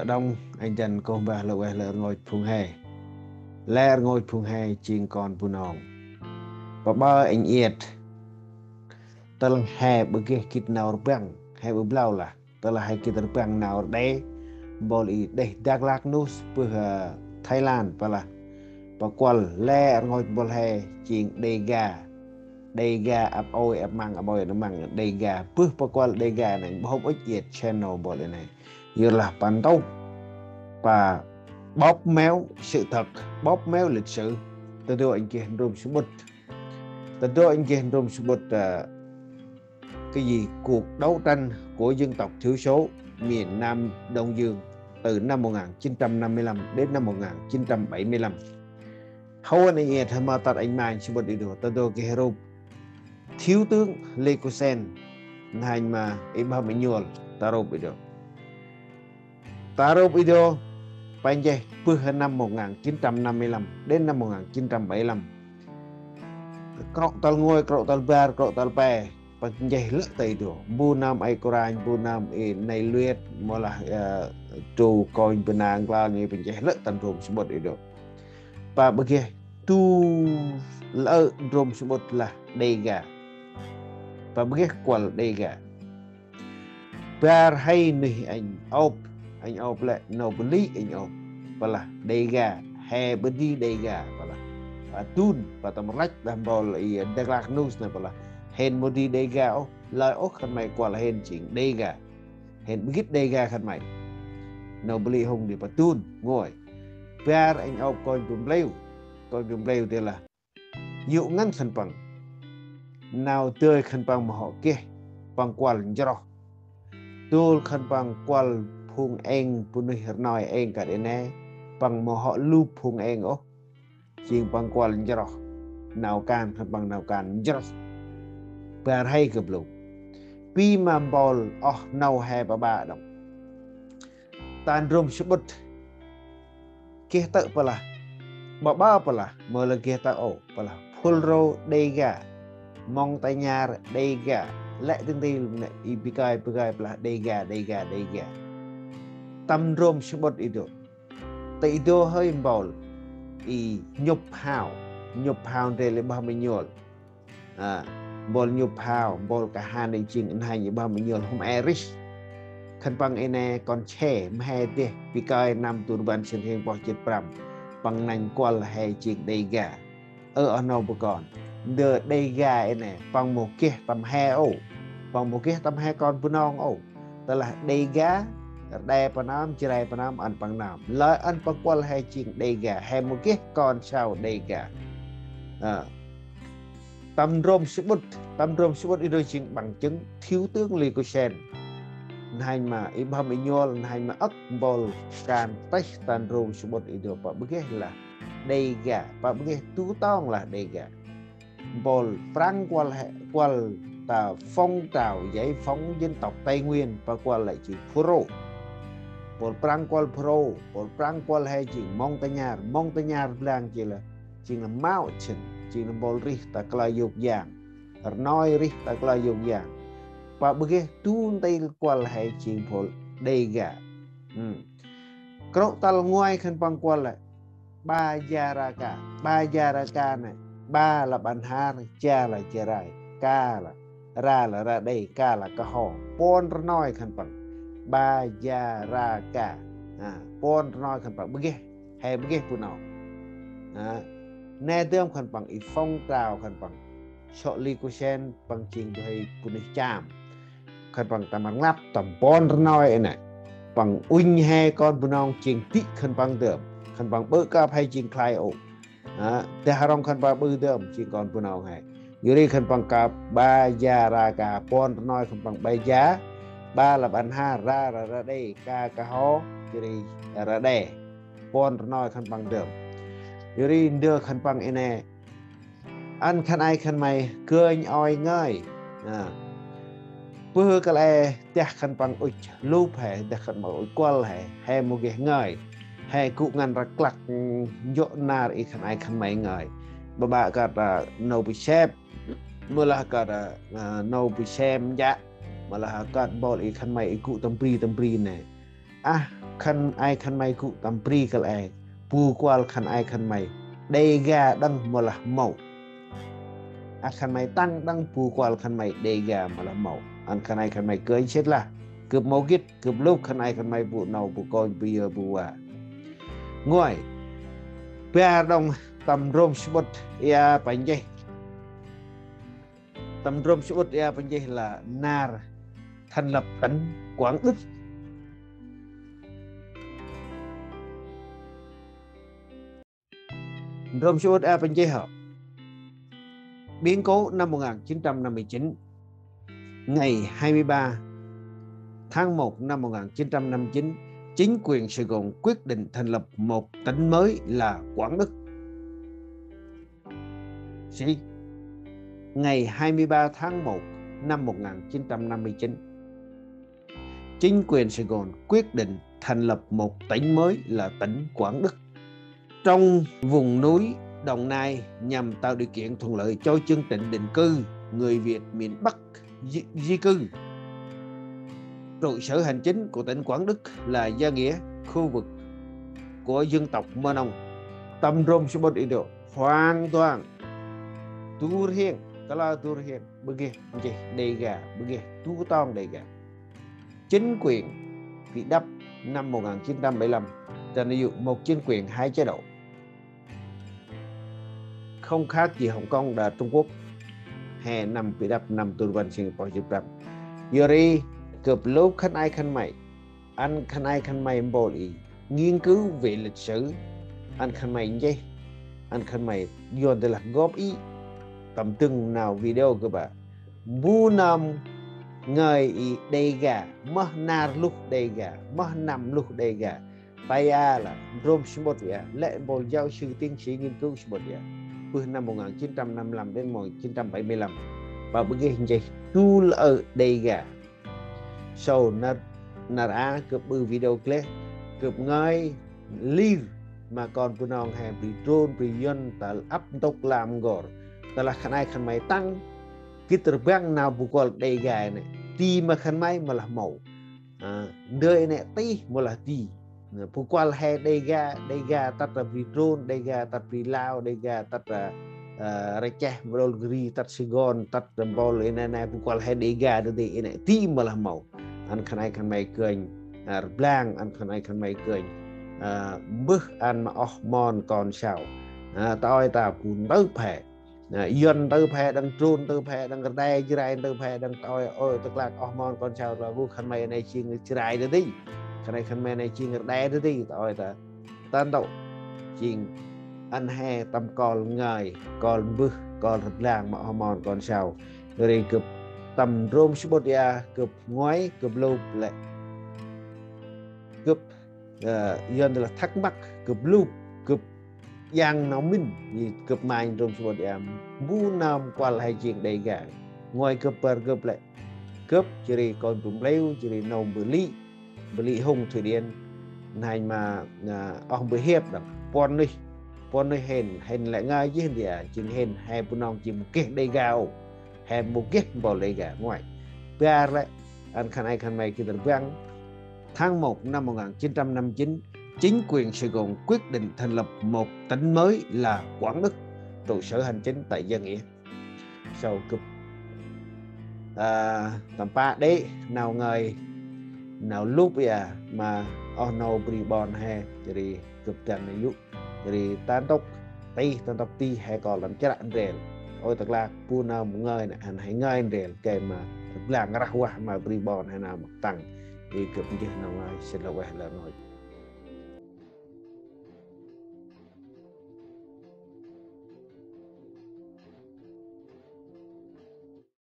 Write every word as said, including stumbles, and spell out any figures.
Đŏng, anh dăn kơh mbah lơ ueh lĕ rngôch phung he. Lĕ rngôch phung he jêng kon Bunong. Pă ƀơ anh iăt. Tơlah he ƀơ geh gĭt nau rbăng, he ƀơ blau lah. Tơlah he gĭt rbăng nau rđê, bol i đeh Dak Lak nus pơh, ơ, Thái Lan pă lah. Pă kuăl lĕ rngôch bol he jêng Đêga. Đêga ăp ôi ăp măng, ăp ôi ăp măng Đêga. Pơh pă kuăl Đêga nê, ƀhôp ŭch iăt channel bol i nê. Yorlah pă ntŭk, pă bóp méo sự thật, bóp méo lịch sử. Tơdô anh geh ndrôm samƀŭt. Tơdô anh geh ndrôm samƀŭt, ơ, cái gì, cuộc đấu tranh của dân tộc thiểu số miền Nam Đông Dương từ năm một ngàn chín trăm năm mươi lăm đến năm một ngàn chín trăm bảy mươi lăm. Hâu anh iăt hơ ma tât anh manh samƀŭt i dô, tơdô geh rup Thiếu tướng Lê Cô Sen, n'hanh ma i Bham Ênuôl, ta rup i dô. Ta rup i dô, pă nchih pơh năm một ngàn chín trăm năm mươi lăm đến năm một ngàn chín trăm bảy mươi lăm. Krŏ tal nguay, krŏ tal bar, krŏ tal pe, pă nchih lĕ ta i dô. Bu nơm ay kôranh, bu nơm i nai luet, mâu lah, ơ, tu kônh bơnang klân, i pă nchih lĕ ta ndrôm samƀŭt i dô. Pă ƀơ geh du lơ ndrôm samƀŭt lah Đêga. Pă ƀơ geh kuăl Đêga. Bar hay nuyh anh ôp, anh ôp lĕ nau bơh lĭ anh ôp. Pă lah Đêga, he ƀơ di Đêga, pă lah. Pă dun, pă tâm rlăch đah bol i Dak Lak nus nê pă lah. Hên mâu di Đêga ôh, lơi ôh khân may kuăl hên jêng Đêga. Hên ƀơ gĭt Đêga khân may. Nau bơh lĭ hŏng di pă dun, nguay. Bar anh ôp kônh bu mbleo, kônh bu mbleo di lah. Yô̆ ngăn khân păng. Nau dơi khân păng mâu hŏ geh, păng kuăl njroh. Dôl khân păng kuăl phung êng, bunuyh rnoi êng kơt i nê, păng mâu hŏ lup phung êng ôh. Jêng păng kuăl njroh. Nau kan khân păng nau kan njroh. Bar hay kơ blŭ. Pi ma bol oh nau he ƀaƀă đŏng. Ta ndrôm samƀŭt. Geh tơ̆ pă lah. Ƀaƀă pă lah. Mâu lah geh tơ̆ ôh. Pă lah Fulro Đêga. Montagnard Đêga. Lĕ tĭng ti i bơh kơi bơh kơi pă lah Đêga, Đêga, Đêga. Tâm ndrôm samƀŭt i dô. Ta i dô hơi bol. I nhŭp hao. Nhŭp hao ndrel i Bham Ênuôl. A, bol nhŭp hao, bol kahan i jêng n'hanh i Bham Ênuôl hôm e rih. Khân păng i nê kon che, mhe deh, bơh kơi năm du rbăn sĭn rhiăng pơh jât prăm. Păng nănh kuăl he jêng Đêga. Ơ oh nô bơh kon. Ndơ Đêga i nê, păng mâu geh tâm he ôh. Păng mâu geh tâm he kon Bunong ôh. Tơlah Đêga, Rđê pă nơm, Jrai pă nơm, ăn păng nơm. Lơi ăn păng kuăl he jêng Đêga, he mâu geh kon sau Đêga. A. Tâm ndrôm samƀŭt, tâm ndrôm samƀŭt i dô jêng bằng chứng Thiếu tướng Lê Cô Sen. N'hanh ma i Bham Ênuôl, n'hanh ma âk bol kan têh ta ndrôm samƀŭt i dô pă ƀơ geh lah Đêga, pă ƀơ geh du tong lah Đêga. Bol Prăng kuăl he, kuăl ta phong trào giải phóng dân tộc Tây Nguyên, pă kuăl lĕ jêng Fulro. Bol Prăng kuăl Fulro, bol Prăng kuăl he jêng Montagnard, Montagnard blang jêng lah, jêng lah mountain, jêng lah bol rih ta kalơ yôk yang. Rnoi rih ta kalơ yôk yang. Pă ƀơ geh du ntil kuăl he jêng bol Đêga. Hmm. Krŭ tal nguay khân păng kuăl lĕ. Bajaraka. Bajaraka nê. Ba lah Bahnar, Ja lah Jarai, Ka lah, Ra lah Rađê, Ka lah Kaho. Puăn rnoi khân păng. Bajaraka. A, puăn rnoi khân păng. Ƀơ geh. He ƀơ geh Bunong. A, nê dơm khân păng i phong trào khân păng. Sŏ Lê Cô Sen păng jêng du huê bunuyh Cham. Khân păng tâm rnglăp tâm puăn rnoi i nê. Păng ŭnh he kon Bunong jêng dĭ khân păng dơm. Khân păng ƀơ̆ kơp he jêng khlay ôh. A, dah rŏng khân păng ƀư dơm jêng kon Bunong he. Yor ri khân păng kơp Bajaraka puăn rnoi khân păng Baja. Ba lah Bahnar, Ra lah Rađê, Ka Kaho, yor ri Rađê. Puăn rnoi khân păng dơm. Yor ri ndơ khân păng i nê. Ăn khân ay khân may gơnh ôi ngơi. A. Pơh kăl e dah khân păng ŭch lup he, dah khân păng ŭch kuăl he, he mâu geh ngơi. He gŭ ngăn rklăk, njŏ nar i khân ay khân may ngơi. Ƀaƀă kơt, a, nô bi sep, mâu lah kơt, a, nô bi sem jă, mâu lah kơt bol i khân may i gŭ tâm bri tâm bri nê. A, khân ay khân may gŭ tâm bri kăl e, bu kuăl khân ay khân may Đêga đăng mâu lah mâu. A khân may tăng đăng bu kuăl khân may Đêga mâu lah mâu. Ăn khân ay khân may kơnh sĭt lah. Gâp mâu gĭt, gâp lôk khân ay khân may bu nau, bu kônh, bu yơ, bu va. Nguai. Bar đŏng tâm ndrôm samƀŭt ia pa nchih. Tâm ndrôm samƀŭt ia pa nchih lah nar thành lập tỉnh Quảng Đức. Ndrôm samƀŭt ia pa nchih hŏ. Biến cố năm một ngàn chín trăm năm mươi chín. Ngày hai mươi ba tháng một năm một ngàn chín trăm năm mươi chín, chính quyền Sài Gòn quyết định thành lập một tỉnh mới là Quảng Đức. Sì. Ngày hai mươi ba tháng một năm một ngàn chín trăm năm mươi chín, chính quyền Sài Gòn quyết định thành lập một tỉnh mới là tỉnh Quảng Đức, trong vùng núi Đồng Nai, nhằm tạo điều kiện thuận lợi cho chương trình định cư người Việt miền Bắc di, di cư. Trụ sở hành chính của tỉnh Quảng Đức là Gia Nghĩa, khu vực của dân tộc Mơ Nông. Tâm ndrôm samƀŭt Indo hoàn toàn du riêng, kalơ du riêng, bơ geh nchih Đêga, bơ geh du tong Đêga. Chính quyền bị đập năm một ngàn chín trăm bảy mươi lăm, tên ví dụ một chính quyền hai chế độ. Không khác gì Hồng Kông đã Trung Quốc, he năm bị đập năm tu văn Singapore Việt Nam. Yor ri, gâp lôk khân ay khân may, ăn khân ay khân may mpôl i nghiên cứu về lịch sử, ăn khân may nchih, ăn khân may Yuăn tơ lah góp ý tâm dâng nau video gâp a. Bu nơm ngơi i Đêga, moh nar luh Đêga, moh năm luh Đêga. Tay a lah ndrôm samƀŭt ia, lĕ mpôl giáo sư tiến sĩ nghiên cứu samƀŭt ia. Bơh năm một ngàn chín trăm năm mươi lăm đến một ngàn chín trăm bảy mươi lăm. Pă bơ geh nchih du lơ Đêga. Sau nar, nar a gâp ƀư video gleh, gâp ngơi lir ma kon Bunong he bri Drôn, bri Yuăn, ta ăp ntŭk lam n'gor. Tơ lah khân ay khân may tăng, gĭt rbăng nau bu kuăl Đêga nê. Di ma khân may mâu lah mâu. A, ndơ i nê tih mâu lah di. Nê, bu kuăl he Đêga, Đêga tât a bri Drôn, Đêga tât bri Lao, Đêga tât a, a, Racheh, Mondulkiri, tât Sài Gòn, tât a mpôl i nê nê, bu kuăl he Đêga dadê i nê, di mâu lah mâu. Ăn khân ay khân may kơnh, a, rblang, ăn khân ay khân may kơnh, a, mbơh ăn ma oh mon kon sau. A, ta ơi ta bu ntơp he. A, Yuăn ntơp he, đăng Drôn ntơp he, đăng Rđê Jrai ntơp he, đăng ta ơi, ôi, ta klak oh mon kon sau, ta bu khân may nê jêng Jrai dadê. Khân ay khân may nê jêng Rđê dadê, ta ơi ta. Ta ntŭk jêng ăn he tâm kol ngơi, kol mbơh, kol rblang ma oh mon kon sau. Yor ri gâp tâm ndrôm samƀŭt ia, gâp nguai, gâp lôp lĕ. Gâp, ơ, Yuăn tơ lah thắc mắc, gâp lôp, gâp yang nau mĭn, i gâp manh ndrôm samƀŭt ia, bu nơm kuăl he jêng Đêga. Nguai gâp bar gâp lĕ. Gâp jêh ri kon bu mlêu, jêh ri nơm bu lĭ, bu lĭ hŭng Thụy Điển. Nây ma, a, oh bu hiăp đŏng, puăn nuyh, puăn nuyh hên, hên lĕ ngơi jêh ndia, jêng hên, he Bunong jêng mâu geh Đêga ôh, he mâu geh mpôl Đêga, nguai. Bar lĕ, ăn khân ay khân may gĭt rbăng, tháng một năm một ngàn chín trăm năm mươi chín, chính quyền Sài Gòn quyết định thành lập một tỉnh mới là Quảng Đức, trụ sở hành chính tại Gia Nghĩa. Sau gâp, a, tâm pă đê nau ngơi, nau lôp ia ma oh nô bri ƀon he, jêh ri gâp dăn nê yŭ, jêh ri ta ntŭk ti, ta ntŭk ti he kol tâm chră ndrel. Ôi ta klak bu nơm ngơi nê, ăn he ngơi ndrel, gay ma rblang rah vah ma bri ƀon he nơm tăng. I gâp nchih nau ngơi, sĭt lah ueh lah ngơi.